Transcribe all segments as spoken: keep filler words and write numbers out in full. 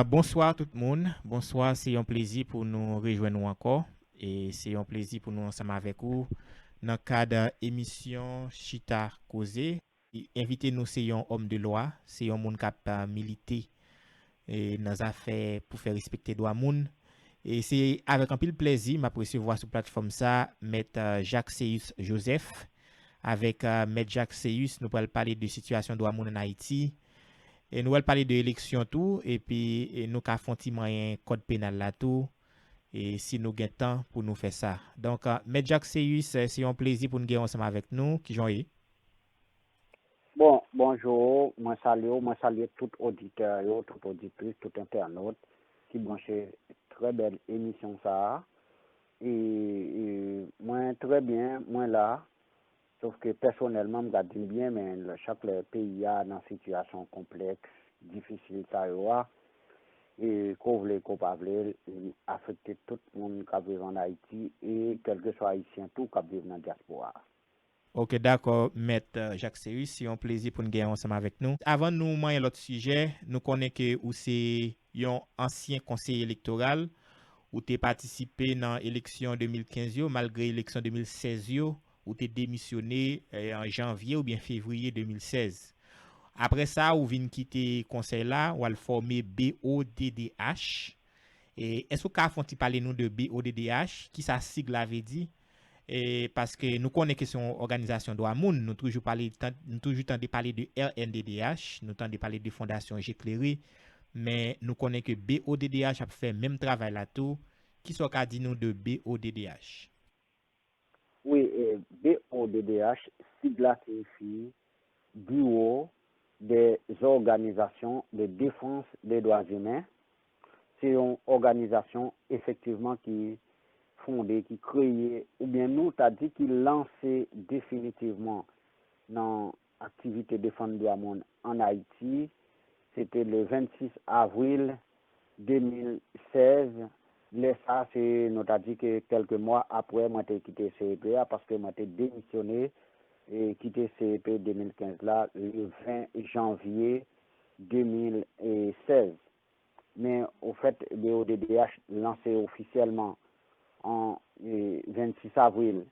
Bonswa tout moun. Bonswa, se yon plezi pou nou rejwenn ou ankò. E se yon plezi pou nou ansanm avèk ou nan kad emisyon Chita Koze. Envite nou se yon òm de lwa, se yon moun k ap, a, milite, e, nan zafè pou fè respekte dwa moun. E se avèk anpil plezi m ap resevwa sou platfòm sa Mèt, a, Jacques Céus Joseph. Avèk, a, Mèt Jacques Céus, nou pral pale de sitiyasyon dwa moun ann Ayiti. E nou pral pale de eleksyon tou, epi, e, nou ka fè yon ti manyen kòd penal la tou, e si nou gen tan pou nou fè sa. Donk, a, Mèt Jacques Céus, e, se yon plezi pou n gen w ansanm avèk nou. Kijan w ye? Bon, bonjou, mwen salye w, mwen salye tout oditè yo, tout oditris, tout entènot ki branche trè bèl emisyon sa a. E, e mwen trè byen, mwen la. Sof ke pèsonèlman, m ka di l byen, men lè, chak lè peyi a nan sitiyasyon konplèks, difisil sa yo a, e ke w vle, ke w pa vle, li afekte tout moun k ap viv ann Ayiti, e kèlkeswa Ayisyen tou k ap viv nan dyaspora a. Ok, dakò, Mèt, euh, Jacques Céus, se yon plezi pou n gen w ansanm avèk nou. Avan nou manyen lòt sijè, nou konnen ke ou se yon ansyen konseye elektoral, ou te patisipe nan eleksyon de mil kenz yo, malgre eleksyon de mil sèz yo, ou te demisyone, eh, an janvye oubyen fevriye de mil sèz. Apre sa, ou vin kite konsèy la, w al fòme B O D D H. E, èske w ka fè yon ti pale nou de B O D D H? Kisa sig la vle di? E, paske nou konnen ke se yon òganizasyon dwa moun, nou toujou pale, tan-, nou toujou tande pale de R N D D H, nou tande pale de Fondasyon Je Klere, men nou konnen ke B O D D H ap fè menm travay la tou. Kisa w ka di nou de B O D D H? Wi, e, B O D D H, sig la siyifi Bureau des Organisations de Défense des Droits Humains. Se yon òganizasyon efektivman ki fonde, ki kreye, oubyen nou ta di ki lanse definitivman nan aktivite defann dwa moun ann Ayiti. Se te le vennsis avril de mil sèz. Lè sa, se, nou ta di ke kèlke mwa apre mwen te kite C E P a, paske mwen te demisyone e kite C E P de mil kenz la, le ven janvye de mil sèz. Men, ofèt, B O D D H lanse ofisyèlman an, e, vennsis avril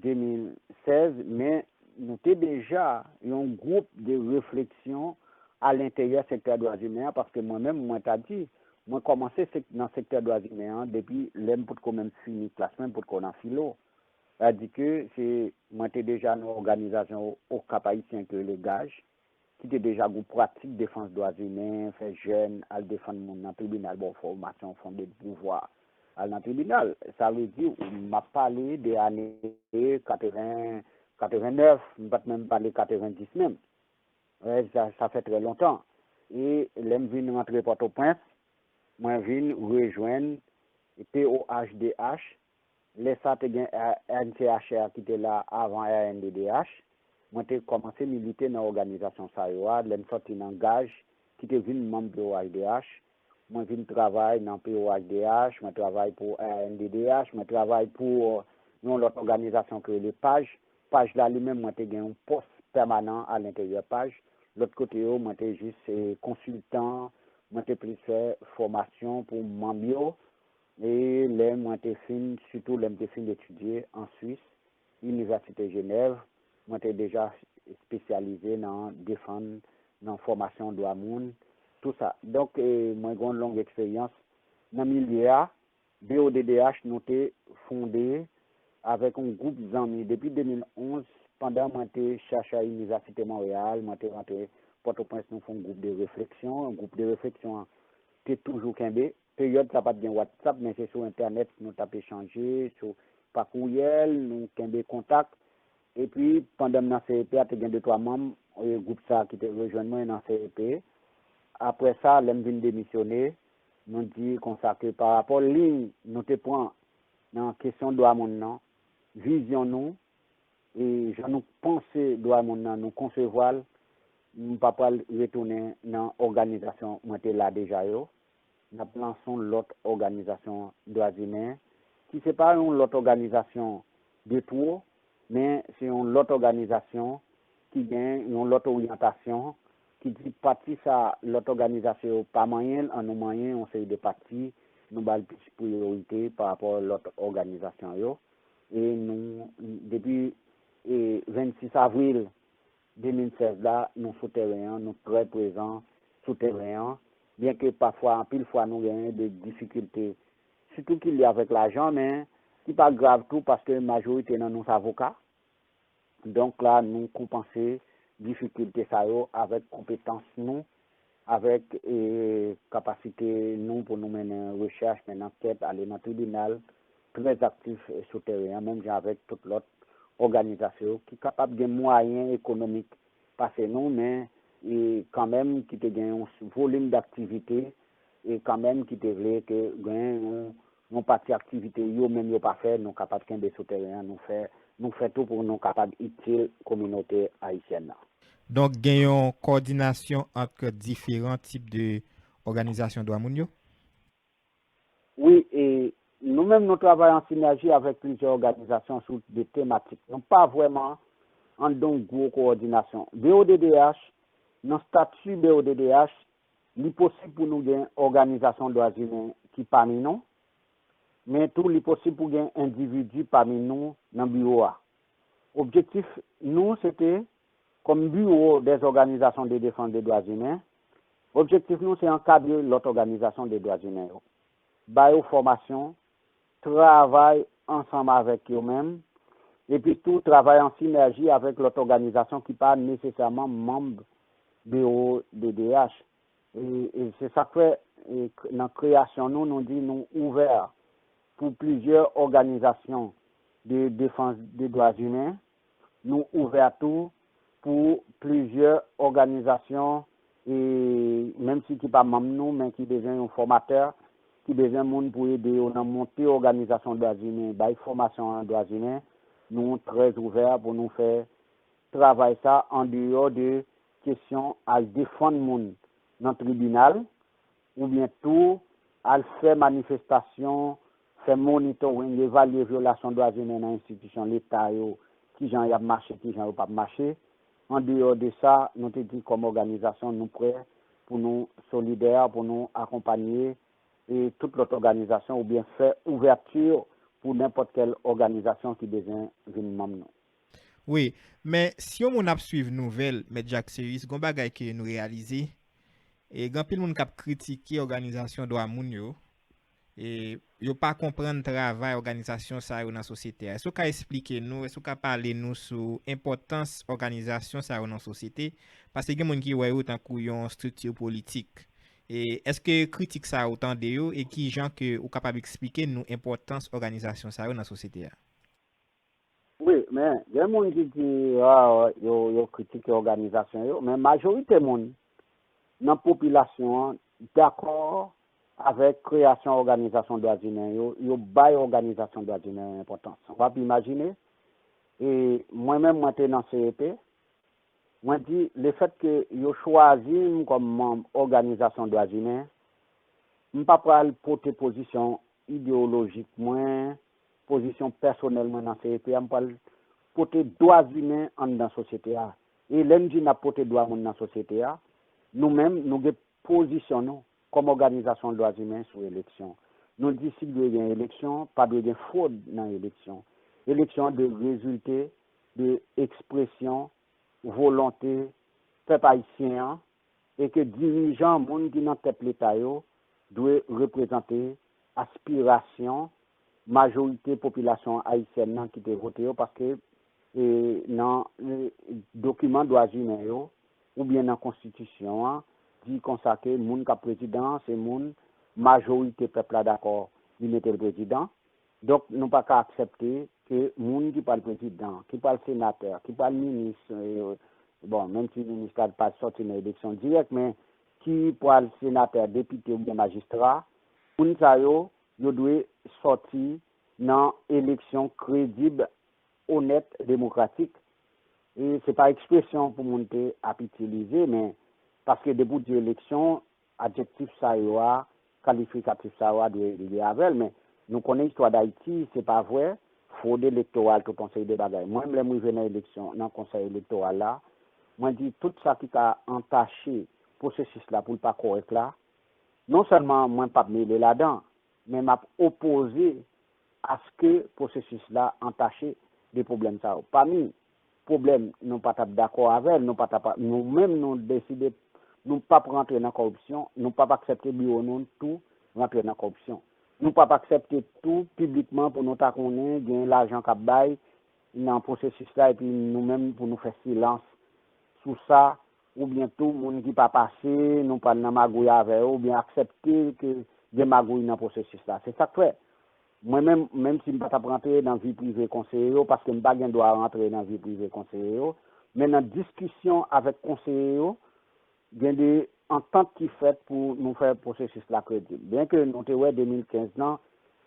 de mil sèz, men nou te deja yon gwoup de refleksyon alenteryè sektè dwa imen an, paske mwen menm, mwen ta di, mwen kòmanse sek-, nan sektè dwa imen an depi lè m potko menm fini klas mwen, m potko nan filo. Sa di ke se, mwen te deja nan òganizasyon Okap Ayisyen ki rele gaj, ki te deja gon pratik defans dwa imen, fè jèn al defann moun nan tribinal, ba w fòmasyon, fondé de pouvwa, al nan tribinal. Sa vle di, m ap pale de ane katreven, katreven nèf, m pa t menm pale katreven dis menm. Wè, sa, sa fè trè lontan. E lè m vin rantre Pòtoprens, mwen vin rejwenn P O H D H. Lè sa te gen R-, R N C H R ki te la avan R N D D H. Mwen te kòmanse milite nan òganizasyon sa yo a. Lè m sòti nan gaj, ki te vin manm P O H D H, mwen vin travay nan P O H D H, mwen travay pou R N D D H, mwen travay pou, euh, yon lòt òganizasyon ki rele paj. Paj la li menm, mwen te gen yon pòs pèmanan alenteryè paj. Lòt kote yo, mwen te jis, eh, konsiltan, mwen te plis fè fòmasyon pou manm yo. E lè mwen te fin, sitou lè m te fin etidye an Swis, Inivèsite Jenèv, mwen te deja espesyalize nan defann, nan fòmasyon dwa moun, tou sa. Donk, eh, mwen gen yon long eksperyans nan milye a. B O D D H, nou te fonde avèk yon gwoup zanmi depi de mil onz, pandan mwen te chèchè Inivèsite Monreyal, mwen te rantre Pòtoprens, nou fè yon gwoup de refleksyon. Gwoup de refleksyon an te toujou kenbe. Peryòd sa pa t gen WhatsApp, men se sou entènèt nou t ap echanje, sou pa kouryèl, nou kenbe kontak. Epi, pandan m nan C E P a, te gen de twa manm, e, gwoup sa a ki te rejwenn mwen nan C E P. Apre sa, lè m vin demisyone, nou di konsa ke parapò liy nou te pran nan kesyon dwa moun nan, vizyon nou, e jan nou panse dwa moun nan, nou konsevwa l, m pa pral retounen nan òganizasyon mwen te la deja yo. N ap lanse yon lòt òganizasyon dwa imen, ki se pa yon lòt òganizasyon de two, men se yon lòt òganizasyon ki gen yon lòt oryantasyon, ki di pati sa lòt òganizasyon yo pa manyen l, ann nou manyen yon seri de pati, nou ba l plis priyorite pa rapò lòt òganizasyon yo. E nou, depi e, vennsis avril de mil sèz la, nou sou teren an, nou trè prezan sou teren an, byenke pafwa, anpil fwa, nou genyen de difikilte, sitou ki lye avèk lajan, men ki pa grav tou, paske majorite nan nou se avoka. Donk la, nou konpanse difikilte sa yo avèk konpetans nou, avèk e, kapasite nou pou nou mennen rechèch, mennen ankèt, ale nan tribinal, trè aktif e, sou teren an, menm jan avèk tout lòt òganizasyon ki kapab gen mwayen ekonomik pase nou, men e, kanmenm ki te gen yon volim daktivite e kanmenm ki te vle ke gen yon, yon pati aktivite yo menm yo pa fè, nou kapab kenbe sou teren an, nou fè, nou fè tou pou nou kapab itil kominote ayisyèn nan. Donk, gen yon kowòdinasyon ant diferan tip de òganizasyon dwa moun yo? Wi, e nou menm nou travay an sinèji avèk plizyè òganizasyon sou de tematik. Nou pa vrèman anndan yon gwo kowòdinasyon. B O D D H, nan estati B O D D H, li posib pou nou gen òganizasyon dwa imen ki pami nou, men tou li posib pou gen endividi pami nou nan biwo a. Objektif nou, se te, kòm biwo dè òganizasyon de defans de dwa imen, objektif nou se ankadre lòt òganizasyon de dwa imen yo, ba yo fòmasyon, travay ansanm avèk yo menm, epi tou travay an sinèji avèk lòt òganizasyon ki pa nesesèman manm B O D D H. E, e se sa k fè, e, k- nan kreyasyon nou, nou di nou ouvè pou plizyè òganizasyon de defans de dwa imen. Nou ouvè tou pou plizyè òganizasyon, e, menm si ki pa manm nou, men ki bezwen yon fòmatè, ki bezwen moun pou ede yo nan monte òganizasyon dwa imen, bay fòmasyon an dwa imen. Nou trè ouvè pou nou fè travay sa an deyò de kesyon al defann moun nan tribinal, oubyen tou al fè manifestasyon, fè monitoring, evalye vyolasyon dwa imen nan enstitisyon Leta yo, kijan y ap mache, kijan yo p ap mache. An deyò de sa, nou te di kòm òganizasyon, nou prè pou nou solidè, pou nou akonpanye e tout lòt òganizasyon oubyen fè ouvèti pou nenpòt kèl òganizasyon ki bezwen vin manm nou. Wi, men si yon moun ap swiv nouvèl, Mèt Jacques Ceris, gon bagay ke nou reyalize, e gen anpil moun k ap kritike òganizasyon dwa moun yo, e yo pa konprann travay òganizasyon sa yo nan sosyete a. Èske w ka esplike nou, èske w ka pale nou sou enpòtans òganizasyon sa yo nan sosyete? Paske gen moun ki wè yo tankou yon estrikti politik. E èske kritik sa yo tande yo, e kijan ke ou kapab eksplike nou enpòtans òganizasyon sa yo nan sosyete a? Wi, men gen moun ki di, ah, yo, yo kritike òganizasyon yo, men majorite moun nan popilasyon an dakò avèk kreyasyon òganizasyon dwa imen yo, yo bay òganizasyon dwa imen yo enpòtans. W ap imajine, e mwen menm, mwen te nan C E P, mwen di, lefèt ke yo chwazi m kòm manm òganizasyon dwa imen, m pa pral pote pozisyon ideyolojik mwen, pozisyon pèsonèl mwen nan C E P a, m pral pote dwa imen anndan sosyete a. E lè n di n ap pote dwa moun nan sosyete a, nou menm, nou gen pozisyon nou kòm òganizasyon dwa imen sou eleksyon. Nou di si dwe gen eleksyon, pa dwe gen fwod nan eleksyon. Eleksyon an dwe rezilte de ekspresyon volonte pèp ayisyen an, e ke dirijan, moun ki nan tèt Leta yo, dwe reprezante aspirasyon majorite popilasyon ayisyèn nan ki te vote yo, paske e, nan e, dokiman dwa imen yo, oubyen nan konstitisyon an, di konsa ke moun k ap prezidan an se moun majorite pèp la dakò li mete l prezidan. Donk, nou pa ka aksepte ke moun ki pral prezidan, ki pral senatè, ki pral minis, e, bon, menm si minis la pa sòti nan eleksyon dirèk, men ki pral senatè, depite oubyen majistra, moun sa yo, yo dwe sòti nan eleksyon kredib, onèt, demokratik. E se pa ekspresyon pou moun te ap itilize, men paske depi w di eleksyon, adjektif sa yo a, kalifikatif sa yo a dwe lye avè l. Men nou konnen istwa Dayiti, se pa vre, fwod elektoral, tout yon seri de bagay. Mwen, lè m rive nan eleksyon, nan konsèy elektoral la, Mwen di tout sa ki ka antache pwosesis la pou l pa kòrèk la, non sèlman mwen p ap mele ladan, men m ap opoze aske pwosesis la antache de pwoblèm sa yo. Pami pwoblèm, nou pa t ap dakò avè l, nou pa t ap, nou menm nou deside nou p ap rantre nan kòripsyon, nou p ap aksepte biwo nou tou rantre nan kòripsyon. Nou p ap aksepte tou piblikman pou nou ta konnen gen lajan k ap bay nan pwosesis la epi nou menm pou nou fè silans sou sa, oubyen tou moun ki pa pase, nou pral nan magouy avè yo, oubyen aksepte ke gen magouy nan pwosesis la. Se sa k fè, mwen menm, menm si m pa t ap rantre nan vi prive konseye yo, paske m pa gen dwa rantre nan vi prive konseye yo, men nan diskisyon avèk konseye yo, gen de antant ki fèt pou nou fè pwosesis la kredib. Byenke nou te wè de mil kenz lan,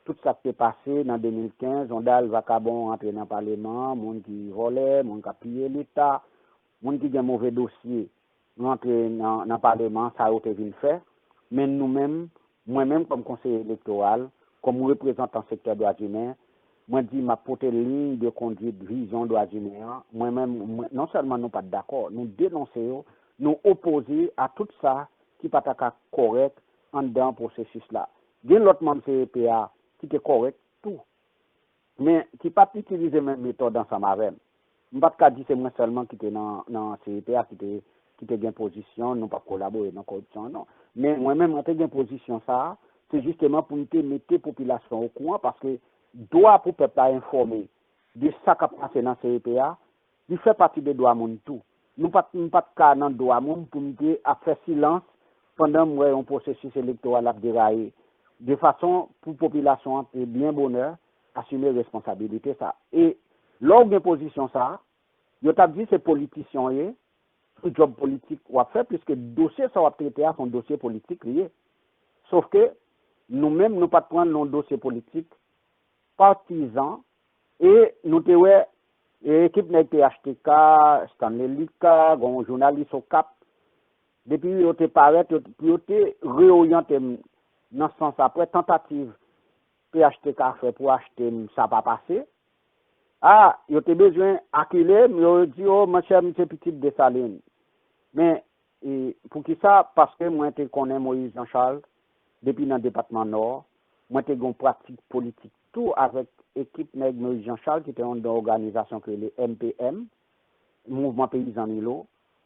tout sa k te pase nan de mil kenz, yon dal vakabon rantre nan paleman an, moun ki vòlè, moun k ap piye Leta, moun ki gen move dosye rantre nan, nan paleman an, sa yo te vin fè. Men nou menm, mwen menm kòm konseye elektoral, kòm reprezantan sektè dwa imen, mwen di m ap pote liy de kondwit vizyon dwa imen an. Mwen menm, mwen, non sèlman nou pa t dakò, nou denonse yo, nou opoze a tout sa ki pa ta ka kòrèk anndan pwosesis la. Gen lòt manm C E P a ki te kòrèk tou, men ki pa t itilize menm metòd ansanm avè m. M pa t ka di se mwen sèlman ki te nan, nan C E P a ki te, ki te gen pozisyon, nou p ap kolabore nan kòripsyon an, non. Men mwen menm, mwen te gen pozisyon sa a, se jisteman pou m te mete popilasyon okouran, paske dwa pou pèp la enfòme de sa k ap pase nan C E P a, li fè pati de dwa moun tou. Nou pa t, m pa t ka nan dwa moun pou m te ap fè silans pandan m wè yon pwosesis elektoral ap deraye, de fason pou popilasyon an te byen bonè asime responsabilite sa. E lè w gen pozisyon sa a, yo t ap di se politisyen w ye, se djòb politik w ap fè, piske dosye sa w ap trete a se yon dosye politik li ye. Sofke nou menm, nou pa t pran l nan yon dosye politik patizan, e nou te wè, e, ekip nèg P H T K, Stanley Lucas, gen yon jounalis Okap, depi yo te parèt, yo, pou yo te reoryante m nan sans apre tantativ P H T K fè pou achte m, sa pa pase. A, yo te bezwen akile m, yo di, o, monchè, m se pitit Desalin. Men, e, poukisa? Paske mwen te konnen Moïse Jean Charles depi nan depatman Nò. Mwen te gen yon pratik politik tou avèk ekip nèg Moïse Jean Charles ki te yon, yon òganizasyon ki rele M P M, Mouvman Peyizan Milo.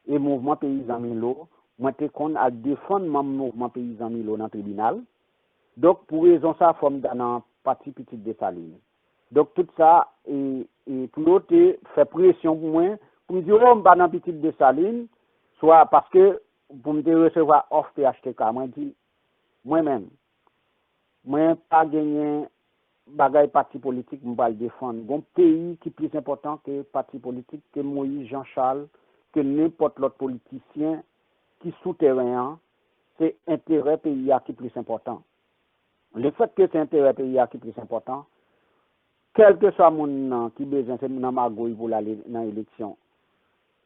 E Mouvman Peyizan Milo, mwen te konn al defann manm Mouvman Peyizan Milo nan tribinal. Donk, pou rezon sa, fò m ta nan pati Pitit Desalin. Donk, tout sa, e, e pou yo te fè presyon pou mwen, pou m di, o, m pa nan Pitit Desalin, swa paske pou m te resevwa òf P H T K, mwen di, mwen menm, mwen pa genyen bagay pati politik m pral defann. Gon peyi ki plis enpòtan ke pati politik, ke Moïse Jean Charles, ke nenpòt lòt politisyen ki sou teren an, se enterè peyi a ki plis enpòtan. Lefètke se enterè peyi a ki plis enpòtan, kèlkeswa moun nan ki bezwen se nan magouy pou l ale nan eleksyon,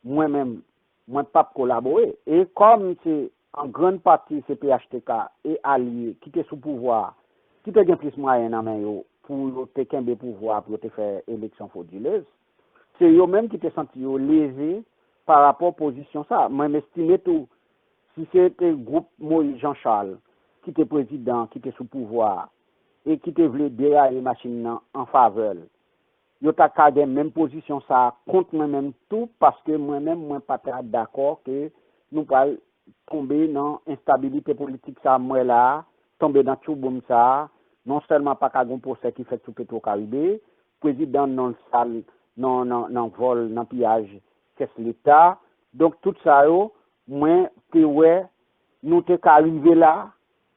mwen menm, mwen p ap kolabore. E kòm se an grann pati se P H T K e alye ki te sou pouvwa a, ki te gen plis mwayen nan men yo pou yo te kenbe pouvwa a, pou yo te fè eleksyon fodilez, se yo menm ki te santi yo leze pa rapò pozisyon sa a. Mwen m estime tou, si se te gwoup Moïse Jean Charles ki te prezidan, ki te sou pouvwa a, e ki te vle deraye machin nan an favè l, yo ta ka gen menm pozisyon sa a kont mwen menm tou, paske mwen menm, mwen pa ta dakò ke nou pral tonbe nan enstabilite politik sa a m wè la a, tonbe nan tchouboum sa a, non sèlman pa ka gen pwosè ki fèt sou Petro Caribe, prezidan non l sal nan, nan, nan vòl, nan piyaj kès Leta. Donk, tout sa yo, mwen te wè nou te ka rive la,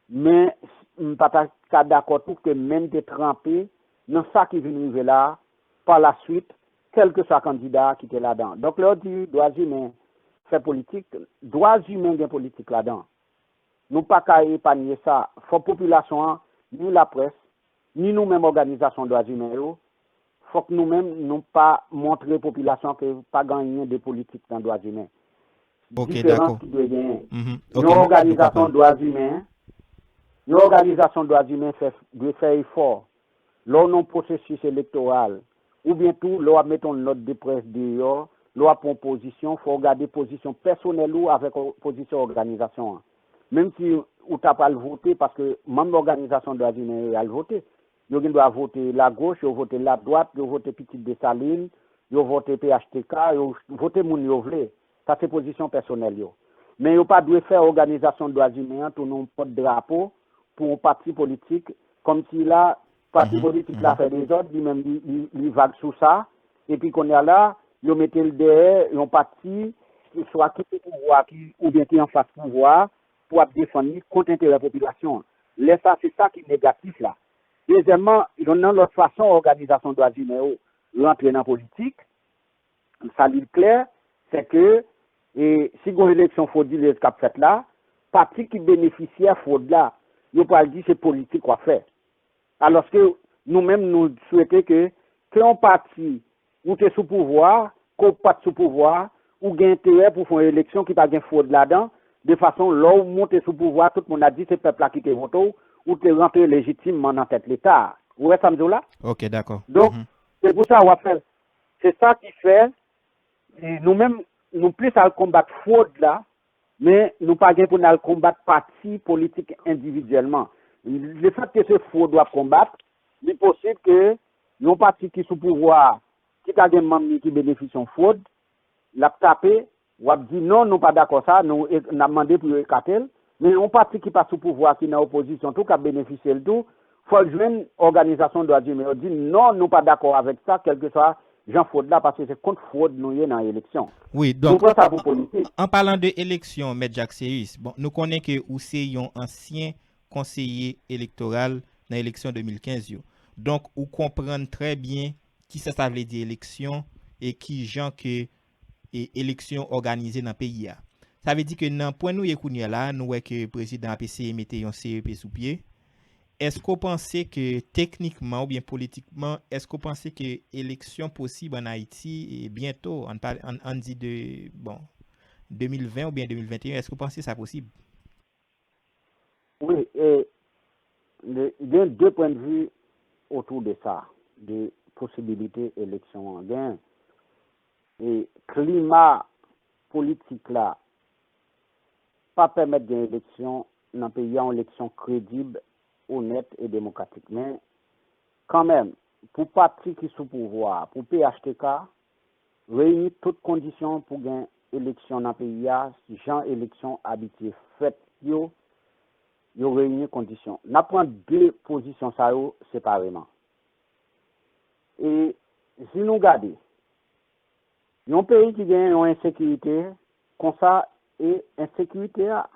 men m pa ta ka dakò tou ke men n te tranpe nan sa ki vin rive la a, pa laswit, kèlkeswa kandida a ki te ladan. Donk, lè yo di dwa imen fè politik, dwa imen gen politik ladan. Nou pa ka epanye sa. Fò popilasyon an, ni laprès, ni nou menm òganizasyon dwa imen yo, fòk nou menm nou pa montre popilasyon an ke pa gen anyen de politik nan dwa imen. Ok, diferans dakò. Ki dwe genyen. Mhm. Ok, yon m, m òganizasyon konprann. Dwa imen, yon òganizasyon dwa imen fè, dwe fè efò. Lè w nan pwosesis elektoral, oubyen tou lè w ap mete yon nòt de près deyò, lè w ap pran pozisyon, fò w gade pozisyon pèsonèl ou avèk o- pozisyon òganizasyon an. Menm si ou ta pral vote, paske manm òganizasyon dwa imen yo al vote, yo gen dwa vote lagoch, yo vote ladwat, yo vote Pitit Desalin, yo vote P H T K, yo vote moun yo vle. Sa se pozisyon pèsonèl yo. Men yo pa dwe fè òganizasyon dwa imen an tounen yon pòt drapo pou yon pati politik, kòmsi la, pati politik la fè dezòd, li menm li, li, li vag sou sa, epi kounye a la, yo mete l dèyè yon pati ki swa ki sou pouvwa a, ki, oubyen ki anfas pouvwa a, pou ap defann li kont enterè popilasyon an. Lè sa, se sa ki negatif la. Dezyèmman, youn nan lòt fason òganizasyon dwa imen yo rantre nan politik, sa li klè, se ke, e, si gon eleksyon fwodilez k ap fèt la, pati ki benefisyè fwod la, yo pral di se politik w ap fè. Alòske nou menm, nou swete ke, ke yon pati, ou te sou pouvwa a, ke w pa t sou pouvwa a, ou gen enterè pou fè yon eleksyon ki pa gen fwod ladan, de fason, lè w monte sou pouvwa a, tout moun ap di se pèp la ki te vote w, ou te rantre lejitimman nan tèt Leta a. Ou wè sa m di w la? Ok, dakò. Donk, se pou sa w ap fè. Se sa ki fè, e, nou menm, nou plis al konbat fwod la, men nou pa gen pou n al konbat pati politik endividyèlman. Lefètke se fwod w ap konbat, li posib ke yon pati ki sou pouvwa a, ki ta gen manm li ki benefisye yon fwod, l ap tape, w ap di non, nou pa dakò sa, nou e- n ap mande pou yo ekate l. Men yon pati ki pa sou pouvwa a, ki nan opozisyon tou, k ap benefisye l tou, fò l jwenn òganizasyon dwa imen yo di non, nou pa dakò avèk sa, kèlkeswa jan fwod la, paske se kont fwod nou ye nan eleksyon. Wi, donk, nou pran sa pou politik. An palan de eleksyon, Mèt Jacques Séus, bon, nou konnen ke ou se yon ansyen konseye elektoral nan eleksyon de mil kenz yo. Donk, ou konprann trè byen kisa sa vle di eleksyon e ki jan ke e, eleksyon òganize nan peyi a. Sa vle di ke nan pwen nou ye kounye a la, nou wè ke prezidan ap eseye mete yon C E P sou pye. Èske w panse ke teknikman oubyen politikman, èske w panse ke eleksyon posib ann Ayiti e byento, ann pa, ann, ann di de, bon, de mil ven oubyen de mil venteyen, èske w panse sa posib? Wi, e, de- gen de pwennvi otou de sa, de posibilite eleksyon an. Gen, e, klima politik la pa pèmèt gen eleksyon nan peyi a, yon eleksyon kredib, onèt e demokratik. Men, kanmenm, pou pati ki sou pouvwa a, pou P H T K, reyini tout kondisyon pou gen eleksyon nan peyi a, jan eleksyon abitye fèt yo, yo reyini kondisyon. N ap pran de pozisyon sa yo separeman. E si nou gade, yon peyi ki gen yon ensekirite konsa, e ensekirite a,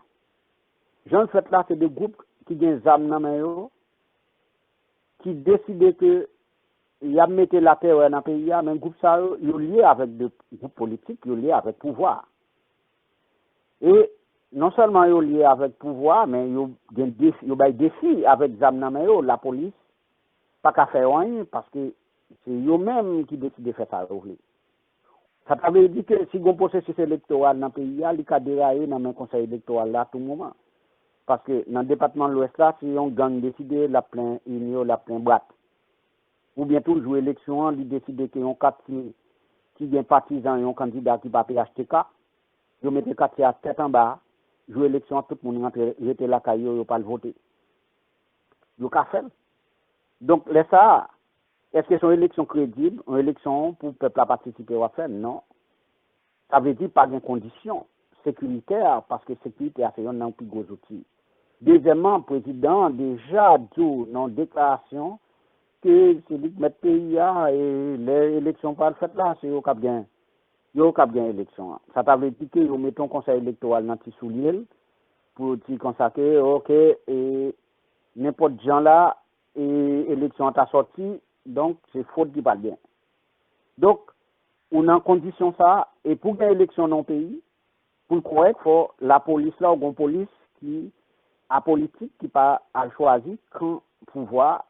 jan l fèt la, se de gwoup ki gen zam nan men yo, ki deside ke y ap mete latèrè nan peyi a, men gwoup sa yo, yo lye avèk de gwoup politik, yo lye avèk pouvwa a. E non sèlman yo lye avèk pouvwa a, men yo gen defi, yo bay defi avèk zam nan men yo, lapolis pa ka fè yo anyen, paske se yo menm ki deside fè sa yo vle. Sa ta vle di ke si gon pwosesis elektoral nan peyi a, li ka deraye nan men Konsèy Elektoral la a tou moman. Paske nan depatman Lwès la, si yon gang deside l ap plen inn yo, l ap plen bwat. Oubyen tou, jou eleksyon an, li deside ke yon katye ki gen patizan yon kandida ki pa P H T K, yo mete katye a tèt anba, jou eleksyon an, tout moun rantre, rete lakay yo, yo pa al vote. Yo ka fè l. Donk, lè sa a, èske se yon eleksyon kredib, yon eleksyon pou pèp la patisipe w ap fè? Non. Sa vle di pa gen kondisyon sekiritè, paske sekirite a se yonn nan pi gwo zouti. Dezyèmman, prezidan an deja di w nan yon deklarasyon ke se li k mèt peyi a, e lè eleksyon pral fèt la, se yo k ap gen, yo k ap gen eleksyon an. Sa ta vle di ke yo mete yon konsèy elektoral nan ti soulye l, pou yo di konsa ke, oke, e nenpòt jan la, e eleksyon an ta sòti, donk, se fwod ki pral gen. Donk, ou nan kondisyon sa a, e pou gen eleksyon nan yon peyi, pou l kòrèk, fò lapolis la, ou gen yon polis ki apolitik, ki pa al chwazi kan pouvwa a,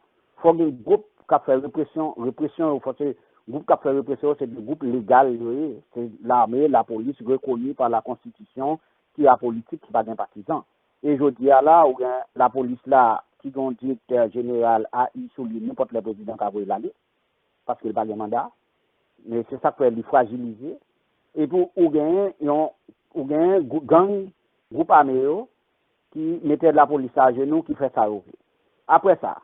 fò gen gwoup k ap fè represyon, represyon yo, fò se gwoup k ap fè represyon yo, se de gwoup legal yo ye, se lame, lapolis rekoni pa lakonstitisyon, ki apolitik, ki pa gen patizan. E jodi a la, ou gen lapolis la, ki gen yon direktè jeneral A I sou li, nenpòt lè prezidan ka voye l ale, paske l pa gen manda. Men se sa k fè li frajilize. epi ou genyen yon, ou genyen gang, gwoup ame yo, ki mete lapolis la ajenou, ki fè sa yo vle. Apre sa,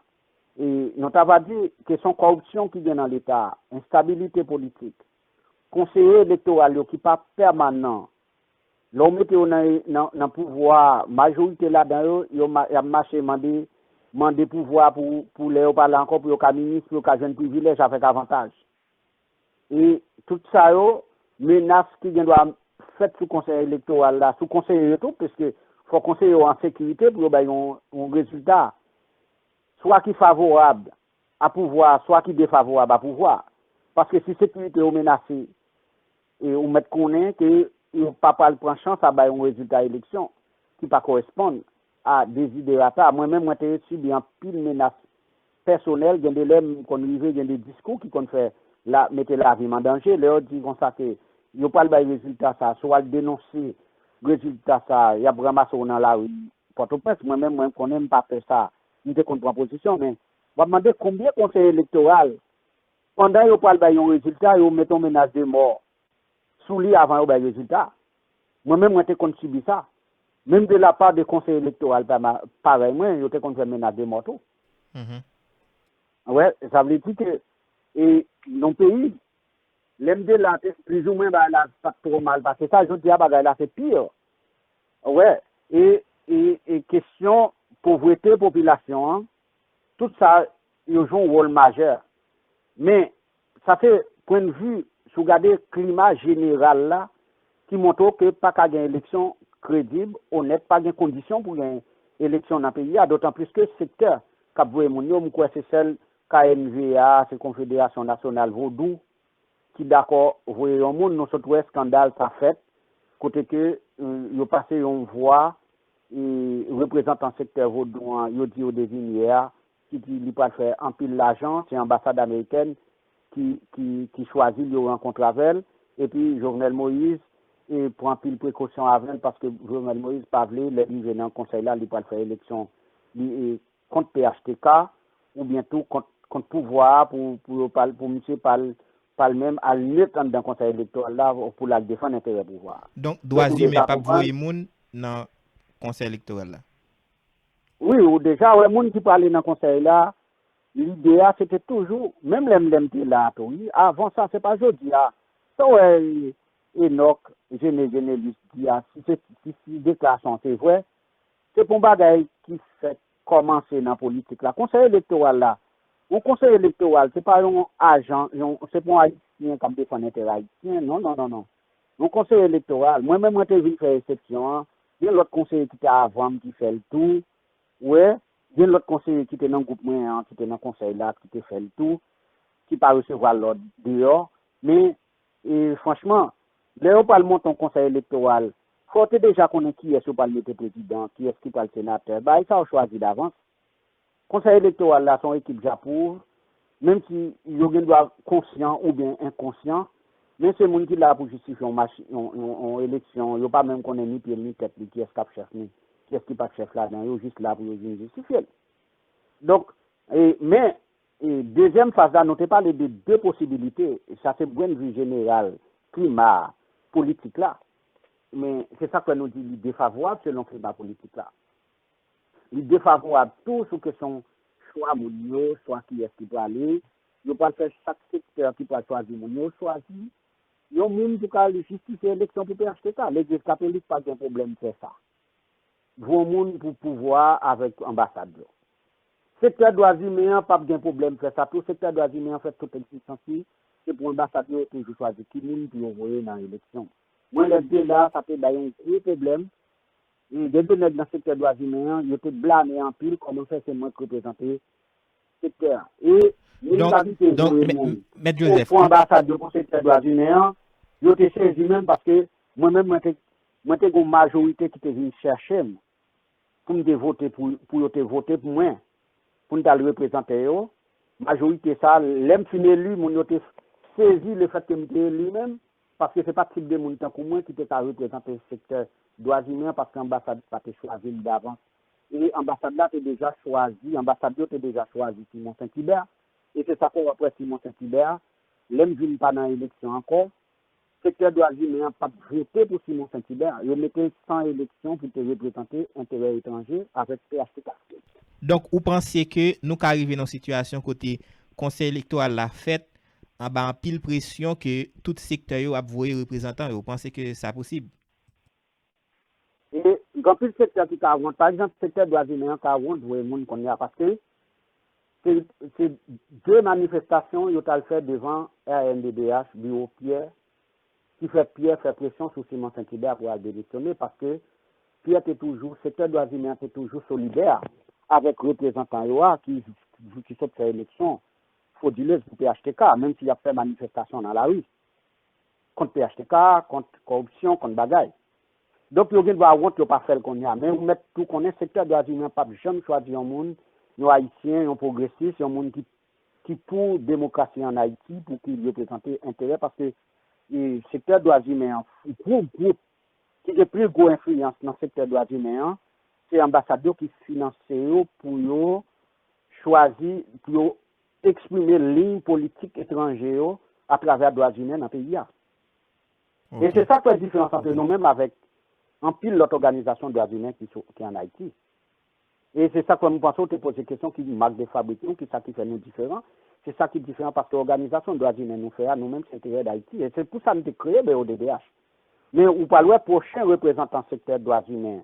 e, nou ta va di kesyon kòripsyon ki gen nan Leta, enstabilite politik, konseye elektoral yo ki pa pèmanan, lè w mete yo nan, nan, nan pouvwa, majorite ladan yo, yo ma- y ap mache mande, mande pouvwa pou, pou lè yo pa la ankò, pou yo ka minis, pou yo ka jwenn privilèj avèk avantaj. E tout sa yo, menas ki gen dwa fèt sou konsèy elektoral la, sou konseye yo tou, piske fò konseye yo an sekirite pou yo bay yon, yon rezilta, swa ki favorab a pouvwa, swa ki defavorab a pouvwa. Paske si sekirite yo menase, e ou mèt konnen ke yo pa pral pran chans a bay yon rezilta eleksyon ki pa koresponn a deziderata. Mwen menm, mwen te sibi anpil menas pèsonèl, gen de lè m konn rive gen de diskou ki konn fè la, mete lavi m an danje. Lè yo di konsa ke yo pral bay rezilta sa, si w al denonse rezilta sa, y ap ranmase w nan lari Pòtoprens. Mwen menm, mwen konnen m pa fè sa. M te konn pran pozisyon, men w ap mande konbyen konsèy elektoral, pandan yo pral bay yon rezilta, yo mete yon menas de mò sou li avan yo bay rezilta. Mwen menm, mwen te konn sibi sa. Menm de la pa de konsèy elektoral pa ma- parèy mwen, yo te konn fè menas de mò tou. Mhm. Wè, sa vle di ke e, nan peyi, lè m de la, te plizoumwen bagay la pa t twò mal pase sa. Jodi a, bagay la se pi. Wè, e, e, e kesyon povrete popilasyon an, tout sa, yo jwe yon wòl majè. Men, sa se pwennvi, si w gade klima jeneral la, ki montre w ke pa ka gen eleksyon kredib, onèt, pa gen kondisyon pou gen eleksyon nan peyi a, dotan plis ke sektè k ap voye moun yo, m kwè se sèl K N V A, se Konfederasyon Nasyonal Vodou, ki dakò voye yon moun. Nou sot wè eskandal sa fèt, kote ke, e, yo pase yon vwa, e, reprezantan sektè vodou an, yo di yo dezinye a, ki di li pral fè anpil lajan, se anbasad amerikèn ki, ki, ki chwazi l, yo rankontre avè l, epi Jovenel Moïse, e, pran anpil prekosyon avè l, paske Jovenel Moïse pa vle, lè l rive nan konsèy la, li pral fè eleksyon, li, e, kont P H T K, oubyen tou kont, kont pouvwa a pou, pou yo pa l, pou misye pa l, pa l menm al net anndan konsèy elektoral la pou l al defann enterè pouvwa a. Donk, dwa imen p ap voye moun nan konsèy elektoral la? Wi, ou deja wè moun ki prale nan konsèy la, lide a se te toujou, menm lè m, lè m te la a tou, wi, avan sa, se pa jodi a. Sa w wè Enòk Jene Jenelis di a, si se, si, si deklarasyon an se vre, se pa yon bagay ki fèk kòmanse nan politik la. Konsèy elektoral la, yon konsèy elektoral, se pa yon ajan, yon, se pa yon Ayisyen k ap defann enterè Ayisyen, non, non, non, non. Yon konsèy elektoral, mwen menm, mwen te vin fè eksepsyon an, gen lòt konseye ki te avan m ki fè l tou, wè, gen lòt konseye ki te nan gwoup mwen an, ki te nan konsèy la, ki te fè l tou, ki pa resevwa lòd deyò, men, e, franchman, lè yo pral monte yon konsèy elektoral, fò yo te deja konnen kiyès yo pral mete prezidan, kiyès ki pral senatè. Bagay sa yo chwazi davans. Konsèy elektoral la se yon ekip japwouv, menm si yo gen dwa konsyan oubyen enkonsyan, men se moun ki la pou jistifye yon mach, yon, yon, yon eleksyon, yo pa menm konnen ni pye l ni tèt li, kiyès k ap chèf ni, kiyès ki p ap chèf ladan, yo jis la pou yo vin jistifye l. Donk, e, men, e, dezyèm faz la, nou te pale de de posibilite, sa se pwennvi jeneral, klima politik la. Men se sa k fè nou di li defavorab selon klima politik la. Li defavorab tou sou kesyon chwa moun yo, chwa kiyès ki prale. Yo pral fè chak sektè ki pral chwazi moun yo, chwazi yon moun pou ka al jistifye eleksyon pou P H T K. Legliz Katolik pa gen pwoblèm fè sa. Voye yon moun pou pouvwa a avèk anbasad yo. Sektè dwa imen an p ap gen pwoblèm fè sa tou. Sektè dwa imen an fè tout egzistans li, se pou anbasad yo toujou chwazi ki moun pou yo voye nan eleksyon. Mwen, lè m te la, sa te bay yon gwo pwoblèm. E gen de nèg nan sektè dwa imen an, yo te blame anpil, kòman fè se mwen k reprezante sektè a. E moun k ap kite voye moun pou anbasad yo pou sektè dwa imen an, yo te sezi menm paske mwen menm, mwen te, mwen te gen yon majorite ki te vin chèche m pou m te vote pou, pou yo te vote pou mwen, pou m t al reprezante yo. Majorite sa, lè m fin eli, moun yo te sezi lefètke m te eli menm, paske se pa tip de moun tankou mwen ki te ka reprezante sektè dwa imen an, paske anbasad pa te chwazi m davans. E anbasad la te deja chwazi, anbasad yo te deja chwazi Simon Saint Hubert. E se sa k fè w ap wè Simon Saint Hubert, lè m vin pa nan eleksyon ankò, sektè dwa imen an p ap vote pou Simon Saint Hubert. Yo mete san eleksyon pou te reprezante enterè etranje avèk P H T K. Donk, ou panse ke nou ka rive nan yon sitiyasyon kote konsèy elektoral la fèt anba anpil presyon ke tout sektè yo ap voye reprezantan yo? Ou panse ke sa posib? E gen anpil sektè ki ka wont. Pa egzanp, sektè dwa imen an ka wont voye moun kounye a paske se, se de manifestasyon yo t al fè devan R N D D H, biwo Pierre, ki fè Pierre fè presyon sou Simon Saint Hubert pou al demisyone paske Pierre te toujou, sektè dwa imen an te toujou solidè avèk reprezantan yo a ki, ki sot fè eleksyon fodilez pou P H T K, menm si y ap fè manifestasyon nan lari kont P H T K, kont kòripsyon, kont bagay. Donk, yo gen dwa wont, yo pa fè l kounye a. Men ou mèt tou konnen sektè dwa imen p ap janm chwazi yon moun, yon Ayisyen, yon pwogresis, yon moun ki, ki pou demokrasi ann Ayiti, pou ki l reprezante enterè, paske e, sektè dwa imen an, gwo gwoup ki gen pli gwo enfliyans nan sektè dwa imen an, se anbasad yo ki finanse yo pou yo chwazi, pou yo eksprime liy politik etranje yo atravè dwa imen nan peyi a. E se sa k fè diferans ant nou menm avèk anpil lòt òganizasyon dwa imen ki, sou, ki ann Ayiti. E se sa k fè m panse w te poze kesyon ki mak de fabrik nou, ki sa ki fè nou diferan. Se sa ki diferan paske òganizasyon dwa imen nou fè a, nou menm, se enterè Dayiti. E se pou sa n te kreye B O D D H. Men ou pral wè pwochen reprezantan sektè dwa imen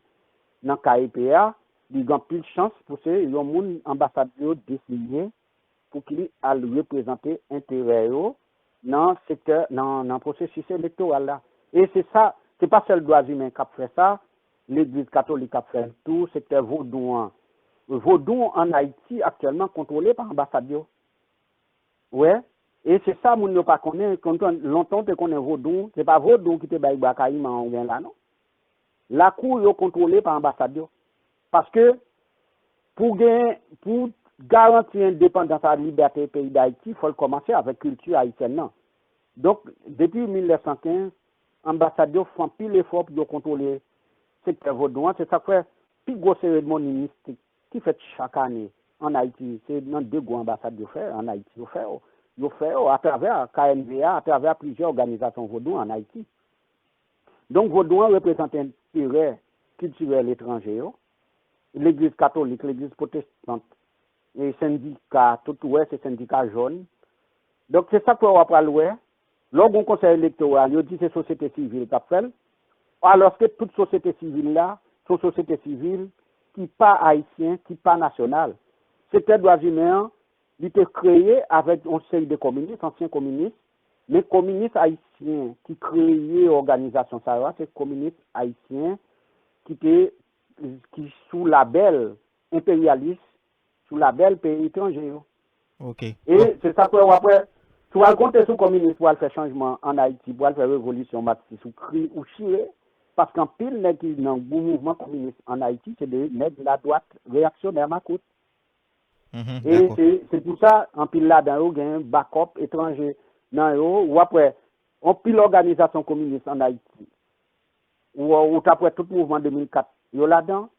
nan K E P a, li gen anpil chans pou se yon moun anbasad yo desinye pou ki li al reprezante enterè yo nan sektè, nan, nan pwosesis elektoral la. E se sa, se pa sèl dwa imen k ap fè sa, legliz katolik ap fè l tou, sektè vodou an. Vodou ann Ayiti aktyèlman kontwole pa anbasad yo. Wè, e se sa moun yo pa konnen, kontan, lontan w te konnen vodou, se pa vodou ki te bay bwa kayiman an oubyen la non. Lakou yo kontwole pa anbasad yo. Paske pou gen, pou garanti endepandans ak libète peyi Dayiti, fò l kòmanse avèk kilti ayisyèn nan. Donk, depi mil nèf san kenz, anbasad yo fè anpil efò pou yo kontwole sektè vodou an. Se sa k fè pi gwo seremoni mistik ki fèt chak ane ann Ayiti, se nan de gwo anbasad yo fè, ann Ayiti yo fè yo. Yo fè yo atravè K N V A, atravè plizyè òganizasyon vodou ann Ayiti. Donk, vodou an reprezante enterè kiltirèl etranje yo, legliz katolik, legliz pwotestan, e sendika, tout ou wè se sendika jòn. Donk, se sa k fè w ap pral wè, lè w gen yon konsèy elektoral, yo di se sosyete sivil k ap fè l, alòske tout sosyete sivil la, se yon sosyete sivil ki pa ayisyen, ki pa nasyonal. Sektè dwa imen an, li te kreye avèk yon seri de kominis, ansyen kominis, men kominis ayisyen ki kreye òganizasyon sa yo a, se kominis ayisyen ki te, ki sou labèl enperyalis, sou labèl peyi etranje yo. Ok. E se sa k fè w ap wè, si w al konte sou kominis pou al fè chanjman ann Ayiti, pou al fè revolisyon maksis, ou kri, ou chire, paske anpil nèg ki nan gwo mouvman kominis ann Ayiti, se de nèg ladwat reyaksyonè makout. Mhm, E dakò. se, se pou sa, anpil ladan yo gen bakòp etranje nan yo. W ap wè, anpil òganizasyon kominis ann Ayiti. Ou, ou t ap wè tout mouvman de mil kat yo ladan.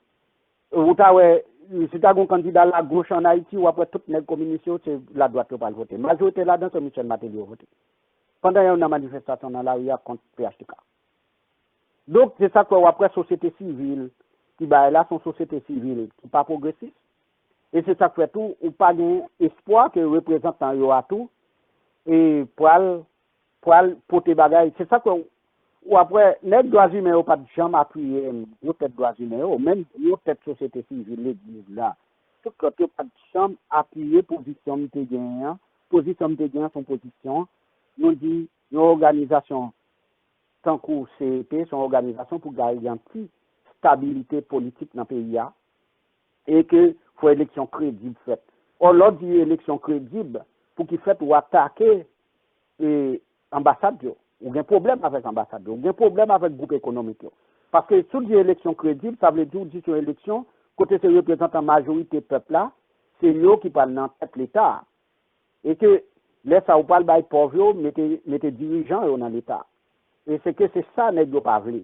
Ou ta wè, si ta gen yon kandida lagoch ann Ayiti, w ap wè tout nèg kominis yo, se ladwat yo pral vote. Majorite ladan, se Michel Martelly yo vote. Pandan yo nan manifestasyon nan lari a kont P H T K. Donk, se sa k fè w ap wè sosyete sivil ki bay la, se yon sosyete sivil ki pa pwogresis. E se sa k fè tou, ou pa gen espwa ke reprezantan yo a tou, e pral, pral pote bagay. Se sa k fè w ap wè, nèg dwa imen yo pa t janm apiye gwo tèt dwa imen yo, menm gwo tèt sosyete sivil, legliz la, tout lòt yo pa t janm apiye pozisyon m te genyen an. Pozisyon m te genyen an, se yon pozisyon, nou di, yon òganizasyon tankou C E P, se yon òganizasyon pou garanti stabilite politik nan peyi a, e ke fò eleksyon kredib fèt. Ò, lè w di eleksyon kredib, pou ki fèt ou atake e, anbasad yo. Ou gen pwoblèm avèk anbasad yo. Ou gen pwoblèm avèk gwoup ekonomik yo. Paske si w di eleksyon kredib, sa vle di w di se yon eleksyon kote se reprezantan majorite pèp la, se yo ki pral nan tèt Leta a. E ke lè sa a ou pral bay pòv yo, mete, mete dirijan yo nan Leta. E se ke se sa nèg yo pa vle.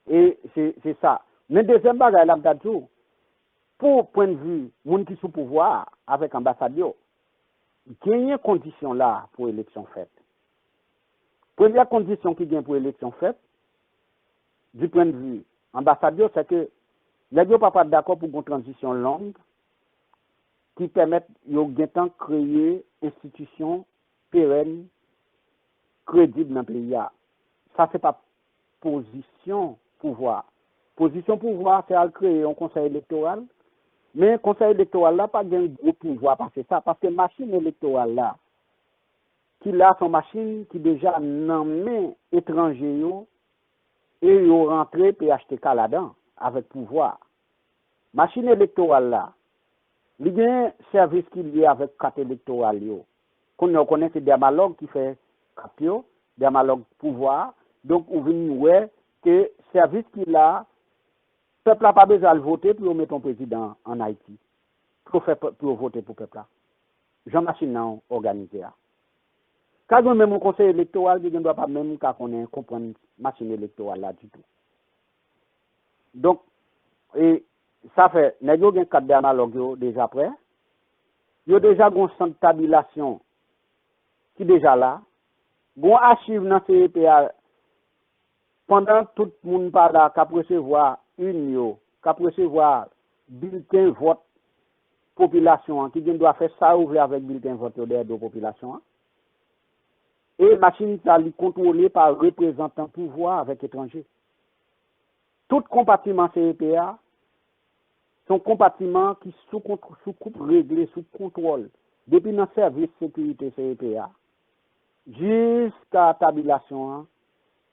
E se, se sa. Men dezyèm bagay la m ta di w, pou pwennvi moun ki sou pouvwa a avèk anbasad yo, genyen kondisyon la pou eleksyon fèt. Premyè kondisyon ki gen pou eleksyon fèt, du point de vue anbasad yo, se ke nèg yo pa pral dakò pou gon tranzisyon long ki pèmèt yo gentan kreye enstitisyon perèn, kredib nan peyi a. Sa se pa pozisyon pouvwa. Pozisyon pouvwa se al kreye yon konsèy elektoral, men konsèy elektoral la pa gen gwo pouvwa pase sa, paske machin elektoral la ki la se yon machin ki deja nan men etranje yo e yo rantre P H T K ladan avèk pouvwa. Machin elektoral la, li gen sèvis ki lye avèk kat elektoral yo. Kounye a ou konnen se dèmalòg ki fè kat yo, dèmalòg pouvwa a. Donk ou vin wè ke sèvis ki la, pèp la pa bezwen al vote pou yo mete yon prezidan ann Ayiti, pou yo fè pou yo vote pou pèp la. Jan machin nan òganize a. Ka gen menm yon konsèy elektoral ki gendwa pa menm ka konnen konprann machin elektoral la ditou. Donk, e sa fè nèg yo gen kat dèmalòg yo deja prè. Yo deja gen yon sant tabilasyon ki deja la. Gen yon achiv nan C E P a pandan tout moun pa la k ap resevwa inn yo, k ap resevwa bilten vòt popilasyon an, ki gen dwa fè sa yo vle avèk bilten vòt yo dèyè do popilasyon an. E machin sa li kontwole pa reprezantan pouvwa avèk etranje. Tout konpatiman C E P a se yon konpatiman ki sou kont, sou koup regle, sou kontwòl. Depi nan sèvis sekirite C E P a, jiska tabilasyon an,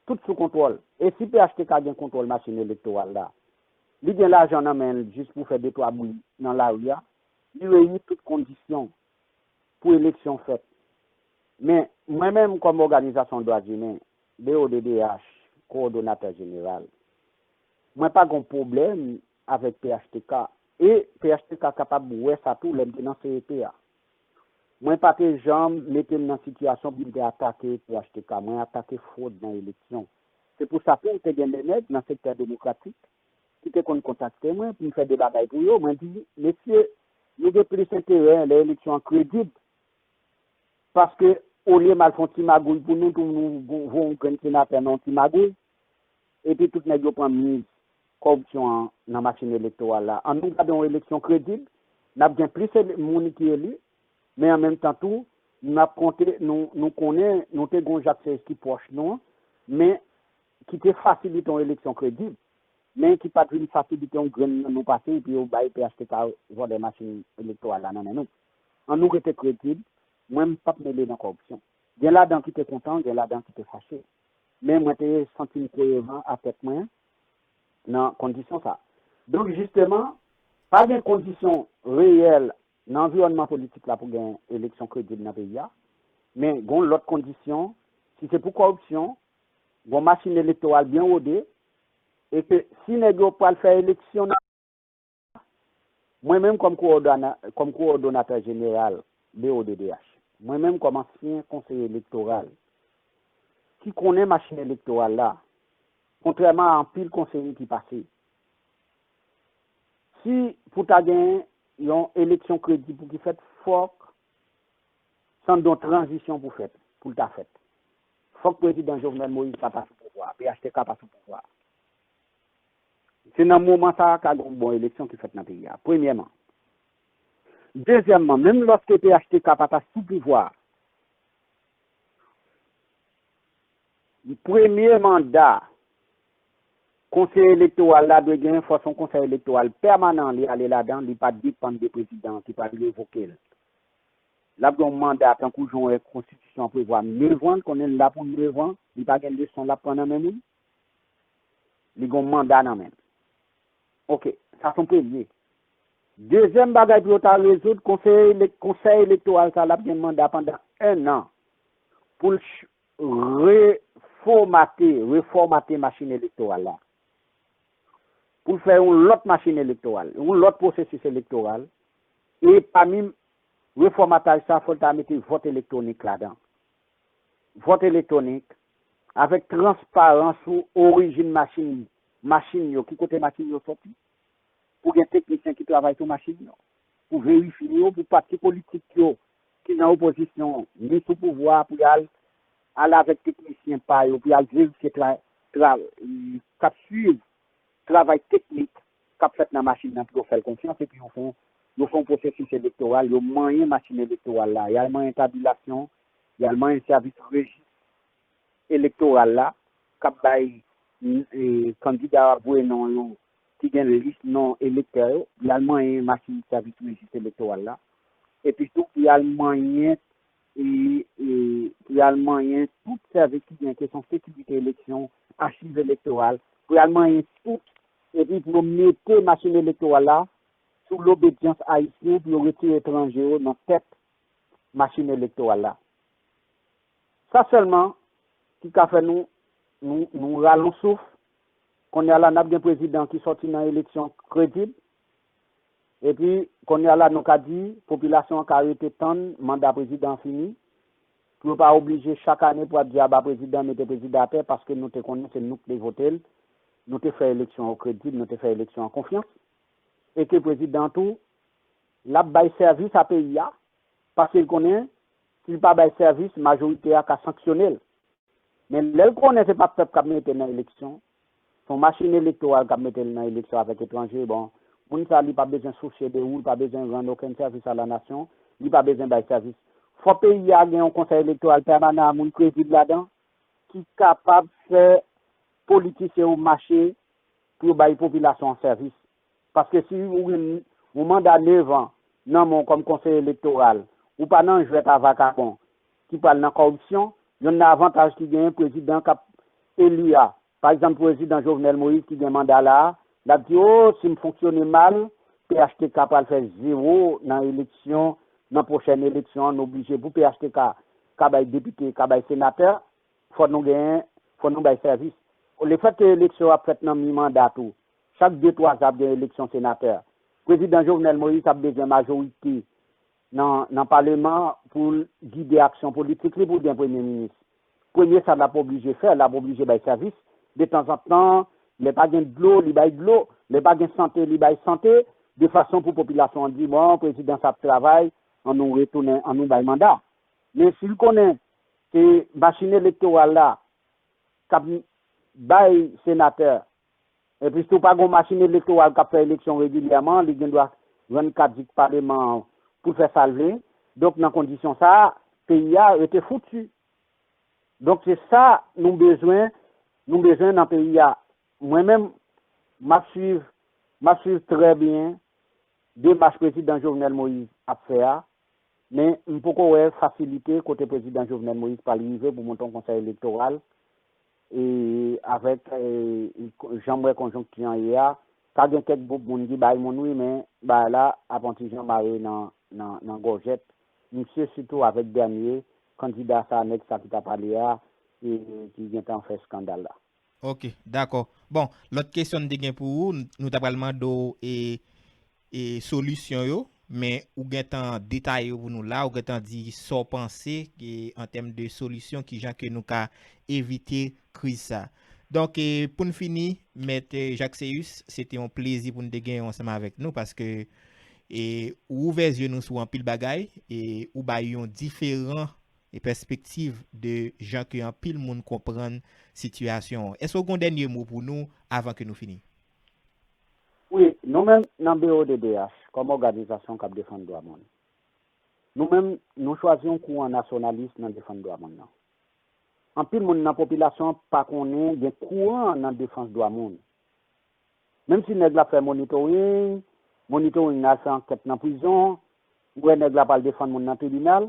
tout sou kontwòl. E si P H T K gen kontwòl machin elektoral la, li gen lajan nan men l jis pou fè de twa bri nan lari a, li reyini tout kondisyon pou eleksyon fèt. Men, mwen menm kòm òganizasyon dwa imen, D O D D H, kowòdonatè jeneral, mwen pa gen pwoblèm avèk P H T K. E P H T K kapab wè sa tou lè m te nan C E P a. Mwen pa te janm mete m nan sitiyasyon pou m te atake P H T K. Mwen atake fwod nan eleksyon. Se pou sa tou te gen de nèg nan sektè demokratik ki te konn kontakte mwen pou m fè de bagay pou yo. Mwen di, mesye, nou gen plis enterè lè eleksyon an kredib. Paske olye m al fè yon ti magouy pou nou, tou nou voye yon grenn senatè nan yon ti magouy, epi tout nèg yo pran miz kòripsyon an nan machin elektoral la. Ann nou gade yon eleksyon kredib, n ap gen plis ele- moun ki eli, men an menm tan tou, n ap konte, nou, nou konnen, nou te gen yon Jacques seize ki pwòch nou an, men ki te fasilite yon eleksyon kredib, men ki pa t vin fasilite yon grenn nan nou pase, epi yo bay P H T K vòlè machin elektoral la nan men nou. Ann nou rete kredib, mwen m p ap mele nan kòripsyon. Gen ladan ki te kontan, gen ladan ki te fache. Men mwen te santi m koyeran a tèt mwen nan kondisyon sa. Donk, jisteman, pa gen kondisyon reyèl nan anviwònman politik la pou gen eleksyon kredib nan peyi a. Men gen yon lòt kondisyon, si se pou kòripsyon, gen yon machin elektoral byen wode, e ke si nèg yo pral fè eleksyon nan Mwen menm kòm kowòdona- kòm kowòdonatè jeneral B O D D H, mwen menm kòm ansyen konseye elektoral ki konnen machin elektoral la, kontrèman a anpil konseye ki pase, si pou ta gen yon eleksyon kredib pou ki fèt, fòk sann don tranzisyon pou fèt, pou l ta fèt. Fòk prezidan Jovenel Moïse pa pa sou pouvwa, P H T K pa sou pouvwa. Se nan moman sa a ka gen yon bon eleksyon ki fèt nan peyi a, premyèman. Dezyèmman, menm lòske P H T K pa ta sou pouvwa a, premye manda konsèy elektoral la dwe gen fòs yon konsèy elektoral pèmanan li ale ladan, li pa depann de prezidan an ki pral revoke l. L ap gen yon manda tankou jan w wè konstitisyon an prevwa, nevan, l konnen l la pou nevan, li pa gen leson l ap pran nan men moun. Li gen yon manda nan men l. Oke, sa se yon premye. Dezyèm bagay pou yo ta rezoud, konsèy, konsèy elektoral sa l ap gen manda pandan en an pou l refòmate, refòmate machin elektoral la. Pou l fè yon lòt machin elektoral, yon lòt pwosesis elektoral. E pami refòmataj sa, fò l ta mete vòt elektwonik ladan. Vòt elektwonik, avèk transparans sou orijin machin, machin yo, ki kote machin yo soti, pou gen teknisyen ki travay sou machin yo, pou verifye yo, pou pati politik yo ki nan opozisyon ni sou pouvwa pou y al al avèk teknisyen pa yo pou y al verifye tra, tra, k ap swiv travay teknik k ap fèt nan machin nan pou yo fè l konfyans epi yo fè yon, yo fè yon pwosesis elektoral, yo manyen machin elektoral la, y al manyen tabilasyon, y al manyen sèvis rejis elektoral la k ap bay e, kandida voye non yo ki gen lis non elektè yo, y al manyen machin sèvis rejis elektoral la. Epi tou, y al manyen e, e, pou y al manyen tout sèvis ki gen kesyon sekirite eleksyon, achiv elektoral, pou y al manyen tout, epi pou yo mete machin elektoral la sou lobedyans ayisyen, pou yo retire etranje yo nan tèt machin elektoral la. Sa sèlman ki ka fè nou, nou, nou rale yon souf. Kounye a la, n ap gen prezidan ki sòti nan eleksyon kredib. Epi, kounye a la, nou ka di, popilasyon an ka rete tann manda prezidan an fini, pou yo pa oblije chak ane pou ap di aba prezidan, mete prezidan atè, paske nou te konnen se nou ki te vote l, nou te fè eleksyon an kredib, nou te fè eleksyon an konfyans, e ke prezidan an tou, l ap bay sèvis a peyi a, paske l konnen, si l pa bay sèvis, majorite a ka sanksyone l. Men lè l konnen se pa pèp k ap mete nan eleksyon, se yon machin elektoral k ap mete l nan eleksyon avèk etranje, bon, moun sa a, li pa bezwen sousye de ou, li pa bezwen rann okenn sèvis a la nasyon, li pa bezwen bay sèvis. Fò peyi a gen yon konsèy elektoral pèmanan a moun kredib ladan, ki kapab fè politisyen yo mache pou yo bay popilasyon an sèvis. Paske si ou gen yon manda nèf an nan men w kòm konseye elektoral, ou pa nan jwèt a vakabon ki pral nan kòripsyon, youn nan avantaj ki genyen prezidan k ap eli a, pa egzanp, prezidan Jovenel Moïse ki gen manda la a, l ap di, o, si m fonksyone mal, P H T K pral fè zewo nan eleksyon, nan pwochèn eleksyon an, n oblije pou P H T K ka bay depite, ka bay senatè, fò nou genyen, fò nou bay sèvis. Lefètke eleksyon ap fèt nan mi manda tou, chak de twa zan ap gen eleksyon senatè, prezidan Jovenel Moïse ap bezwen majorite nan, nan paleman pou l gide aksyon politik li pou l gen premye minis. Premye sa l ap oblije fè, l ap oblije bay sèvis. Detanzantan, lè pa gen dlo, li bay dlo, lè pa gen sante, li bay sante, de fason pou popilasyon an di, bon, prezidan sa ap travay, an nou retounen, an nou bay manda. Men si l konnen se machin elektoral la k ap bay senatè, epi si w pa gen yon machin elektoral k ap fè eleksyon regilyèman, li gen dwa rann kadik paleman an pou l fè sa l vle. Donk, nan kondisyon sa a, peyi a rete fouti. Donk, se sa nou bezwen, nou bezwen nan peyi a. Mwen menm, m ap swiv, m ap swiv trè byen demach prezidan Jovenel Moïse ap fè a, men m poko wè fasilite kote prezidan Jovenel Moïse pral rive pou monte yon konsèy elektoral, e avèk, e, jan m wè konjonkti an ye a, ka gen kèk gwoup moun ki bay moun wi, men bagay la ap yon ti jan mare nan, nan, nan gòjèt misye, sitou avèk dènye kandida sa, nèg sa ki t ap pale a, e ki gentan fè eskandal la. Ok, dakò. Bon, lòt kesyon m te gen pou ou, n- nou ta pral mande w e, e solisyon yo, men ou gentan detaye yo pou nou la, ou gentan di sa w panse e, an tèm de solisyon, kijan ke nou ka evite kriz sa. Donk, e, pou n fini, Mèt, e, Jacques Céus, se te yon plezi pou n te genyen w ansanm avèk nou, paske e, ou ouvè zye nou sou anpil bagay, e ou bay yon diferan e pèspektiv de jan ke anpil moun konprann sitiyasyon an. Èske w gen yon dènye mo pou nou avan ke nou fini? Wi, nou menm nan B O D D H, kòm òganizasyon k ap defann dwa moun, nou menm, nou chwazi yon kouran nasyonalis nan defann dwa moun nan. Anpil moun nan popilasyon an pa konnen gen kouran nan defans dwa moun. Menm si nèg la ap fè monitoring, monitoring nan al fè ankèt nan prizon, ou wè nèg la pral defann moun nan tribinal,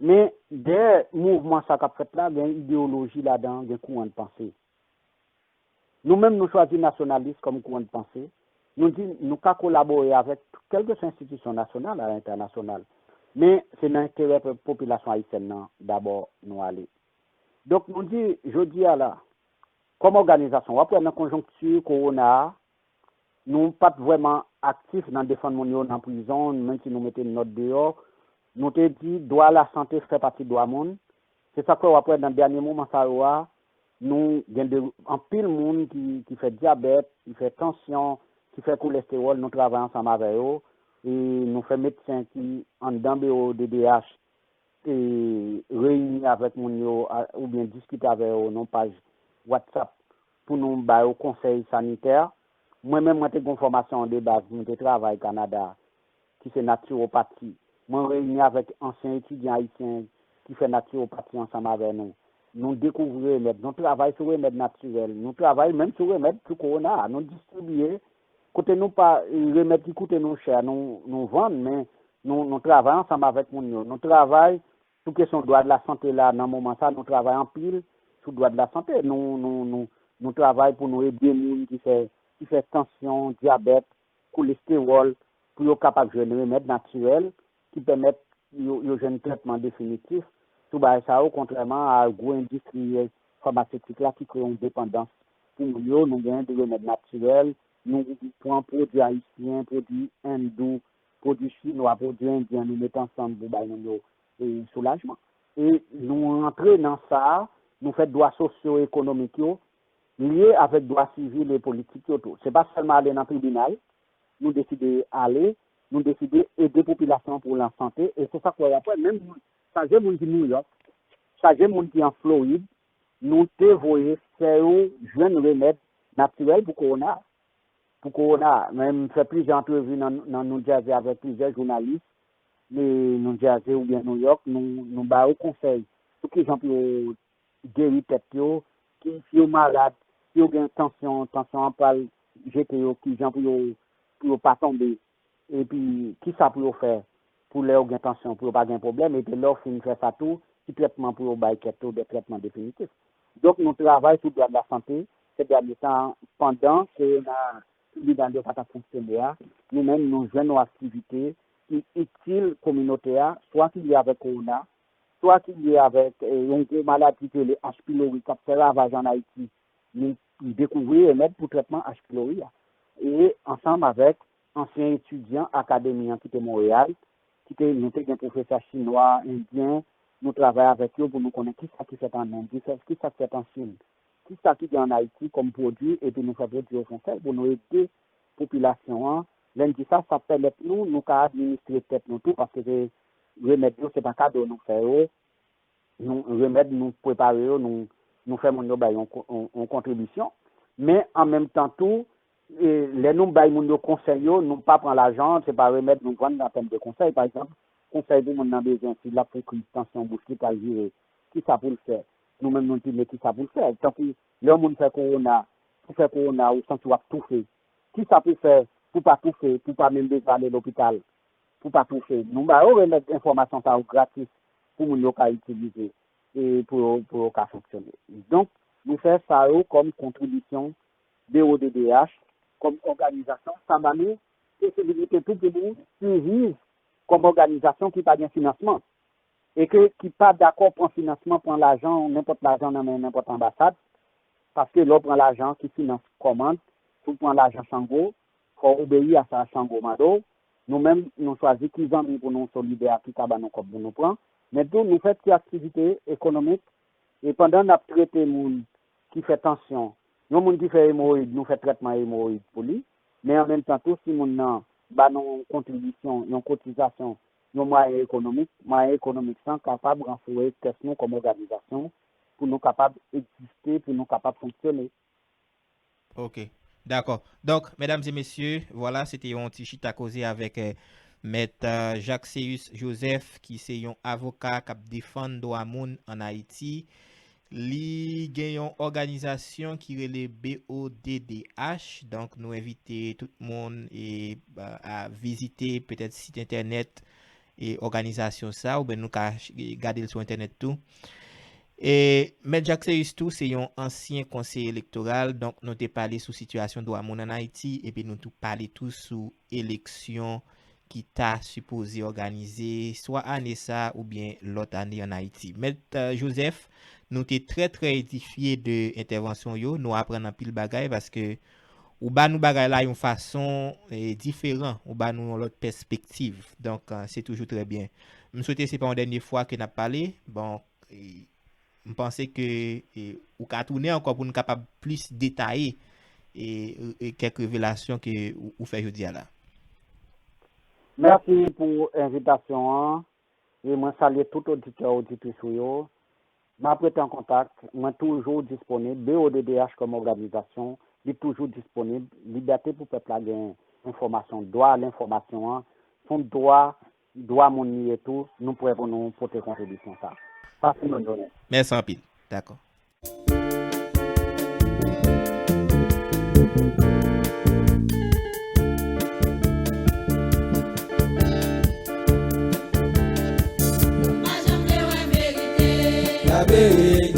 men dèyè mouvman sa k ap fèt la, gen ideyoloji ladan, gen kouran de panse. Nou menm, nou chwazi nasyonalis kòm kouran de panse. Nou di nou ka kolabore avèk kèlkeswa enstitisyon nasyonal a entènasyonal. Men se nan enterè popilasyon ayisyèn nan dabò nou ale. Donk, nou di, jodi a la, kòm òganizasyon, w ap wè nan konjonkti kowona a, nou pa t vrèman aktif nan defann moun yo nan prizon, menm si nou mete nòt deyò. Nou te di dwa lasante fè pati dwa moun. Se sa k fè w ap wè nan dènye moman sa yo a, nou gen de, anpil moun ki, ki fè dyabèt, ki fè tansyon, ki fè kolestewòl, nou travay ansanm avè yo, e nou fè medsen ki anndan B O D D H e, reyini avèk moun yo a- oubyen diskite avè yo nan paj WhatsApp pou nou ba yo konsèy sanitè. Mwen menm, mwen te gen yon fòmasyon de baz, mwen te travay Kanada, ki se natiwopati. Mwen reyini avèk ansyen etidyan ayisyen ki fè natiwopati ansanm avè nou. Nou dekouvri remèd, nou travay sou remèd natirèl, nou travay menm sou remèd sou kowona a. Nou distribiye, kote nou pa, remèd ki koute nou chè, nou, nou vann, men nou, nou travay ansanm avèk moun yo. Nou travay sou kesyon dwa de la sante la, nan moman sa, nou travay anpil sou dwa de la sante. Nou, nou, nou, nou travay pou nou ede moun ki fè, ki fè tansyon, dyabèt, kolestewòl, pou yo kapab jwenn remèd natirèl ki pèmèt yo, yo jwenn trètman definitif sou bagay sa yo, kontrèman a gwo endistri famasetik la ki kreye yon depandans pou moun yo. Nou genyen de remèd natirèl, nou pran pwodui ayisyen, pwodui endou, pwodui chinwa, pwodui endyen, nou mete ansanm pou bay moun yo, e, soulajman. E nou rantre nan sa, nou fè dwa sosyo-ekonomik yo lye avèk dwa sivil e politik yo tou. Se pa sèlman ale nan tribinal, nou deside ale, nou deside ede popilasyon an pou l an sante, e se sa k fè w ap wè, menm moun, chaje moun ki Nouyòk, chaje moun ki an Florid, nou te voye fè yo jwenn remèd natirèl pou kowona. Pou kowona, men m fè plizyè antrevi nan, nan New Jersey avèk plizyè jounalis, e, New Jersey oubyen Nouyòk, nou, nou ba yo konsèy sou kijan pou yo geri tèt yo, ki, si yo malad, si yo gen tansyon, tansyon an pral jete yo, kijan pou yo, pou yo pa tonbe, epi kisa pou yo fè pou lè yo gen tansyon, pou yo pa gen pwoblèm, epi lè yo fin fè sa tou, ki trètman pou yo bay kèt yo, de trètman definitif. Donk, nou travay sou dwa de la sante, se dènye tan, pandan kowona, tribinal yo pa t ap fonksyone a, nou menm, nou jwenn yon aktivite ki itil kominote a, swa ki lye avèk kowona, swa ki lye avèk, e, yon gwo maladi ki rele H. pylori k ap fè ravaj ann Ayiti. Nou dekouvri remèd pou trètman H. pylori a. E ansanm avèk ansyen etidyan akademi an ki te Monreyal, ki te, nou te gen pwofesè chinwa, endyen, nou travay avèk yo pou nou konnen kisa ki fèt ann End, kisa, kisa k fèt an Chin, kisa ki gen ann Ayiti kòm pwodui, epi nou fè pwodui yo fè yon sèl pou nou ede popilasyon an. Lè n di sa, sa pèmèt nou, nou ka administre tèt nou tou, paske se remèd yo, se pa kado nou fè yo. Nou, remèd, nou prepare yo, nou, nou fè moun yo bay yon, yon, yon kontribisyon. Men, an menm tan tou, e, lè nou bay moun yo konsèy yo, nou pa pran lajan, se pa remèd nou vann an tèm de konsèy. Pa egzanp, konsèy pou moun nan bezwen, si l ap fè yon kriz tansyon, bouch li pral vire, kisa pou l fè? Nou menm, nou di, men kisa pou l fè? Tankou, lè yon moun fè kowona, pou fè kowona, ou santi w ap toufe. Kisa pou fè pou pa toufe, pou pa menm bezwen ale lopital, pou pa toufe? Nou ba yo remèd, enfòmasyon sa yo gratis pou moun yo ka itilize, e pou yo, pou yo ka fonksyone. Donk, nou fè sa yo kòm kontribisyon B O D D H, kòm òganizasyon, sa ba nou posibilite tou pou nou siviv kòm òganizasyon ki pa gen finansman, e ke, ki pa dakò pran finansman, pran lajan, nenpòt lajan nan men nenpòt anbasad, paske lè w pran lajan ki finans kòmand, si w pran lajan Chango, fò w obeyi a sa Chango mande w. Nou menm, nou chwazi ki zanmi pou nou solidè a ki ka ban nou kòb pou nou pran. Men tou, nou fè ti aktivite ekonomik, e pandan n ap trete moun ki fè tansyon, yon moun ki fè emowoyid, nou fè trètman emowoyid pou li. Men an menm tan tou, si moun nan ba nou yon kontribisyon, yon kotizasyon, yon mwayen ekonomik, mwayen ekonomik sa kapab ranfòse kès nou kòm òganizasyon pou nou kapab egziste, pou nou kapab fonksyone. Ok, dakò. Donk, medam e mesye, vwala, se te yon ti chita koze avèk, eh, Mèt, eh, Jacques Céus Joseph, ki se yon avoka k ap defann dwa moun ann Ayiti. Li gen yon òganizasyon ki rele B O D D H. Donk, nou envite tout moun e, a, a vizite petèt sit entènèt e òganizasyon sa, oubyen nou ka ch- gade l sou entènèt tou. E Mèt Jacques Céus tou se yon ansyen konseye elektoral, donk nou te pale sou sitiyasyon dwa moun ann Ayiti, epi nou tou pale tou sou eleksyon ki ta sipoze òganize swa ane sa oubyen lòt ane ann Ayiti. Mèt, eh, Joseph, nou te trè, trè edifye de entèvansyon w yo, nou aprann anpil bagay paske ou ba nou bagay la yon fason, eh, diferan, ou ba nou yon lòt pèspektiv. Donk, eh, se toujou trè byen. M swete se pa yon dènye fwa ke n ap pale. Bon, eh, m panse ke, eh, ou ka tounen ankò pou n kapab plis detaye, eh, eh, kèk revelasyon ke ou, ou fè jodi a la. Mèsi pou envitasyon an. E mwen salye tout oditè, oditris ou yo. M ap rete an kontak. Mwen toujou disponib. B O D D H kòm òganizasyon, li toujou disponib. Libète pou pèp la gen enfòmasyon. Dwa a lenfòmasyon an, se yon dwa, dwa moun li ye tou. Nou prè pou nou pote kontribisyon sa. Pase yon bòn jounen. Mèsi anpil. Dakò. Lamerik